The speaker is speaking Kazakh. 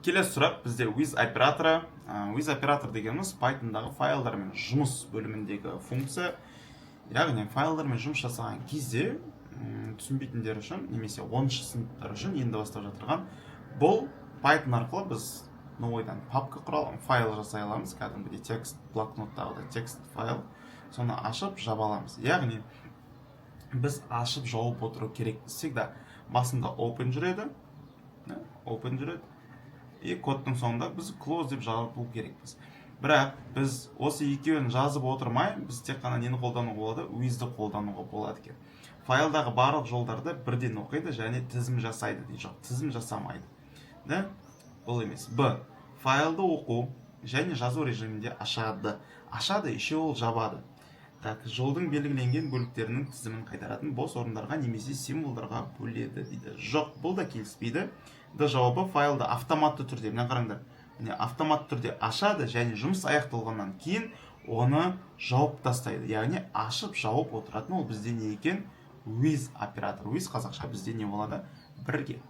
Келесі сұрақ бізде with операторы. With оператор дегеніміз Pythonдағы файлдармен жұмыс бөліміндегі функция, яғни файлдармен жұмыс жасаған кезде, түсінбейтіндер үшін немесе 10-сыныптар үшін, енді бастап жатырған, бұл Python арқылы біз новыйдан папка құра аламыз, файл жасай аламыз, кәдімгідей текст, блокноттағыдай текст файл, соны ашып жаба аламыз. Яғни біз ашып жауып отыру керекпіз. Всегда басында open жүреді, да, open жүреді и кодтың соңында біз close деп жабу керекпіз. Бірақ біз осы екеуін жазып отырмай, біз тек қана нені қолдануға болады? With-ді қолдануға болады екен. Файлдағы барлық жолдарды бірден оқиды және тізім жасайды дейді. Жоқ, тізім жасамайды да, бұл емес. Б, файлды оқу және жазу режимінде ашады. Ашады, еще ол жабады. Так, жолдың белгіленген бөліктерінің тізімін қайтаратын бос орындарға немесе символдарға бөледі дейді. Жоқ, бұл да келіспейді. Д жауабы: файлды автоматты түрде, мына қараңдар, міне, автоматты түрде ашады және жұмыс аяқталғаннан кейін оны жауып тастайды. Яғни ашып жауып отыратын ол бізде не екен? With оператор. With қазақша бізде не болады? Бірге.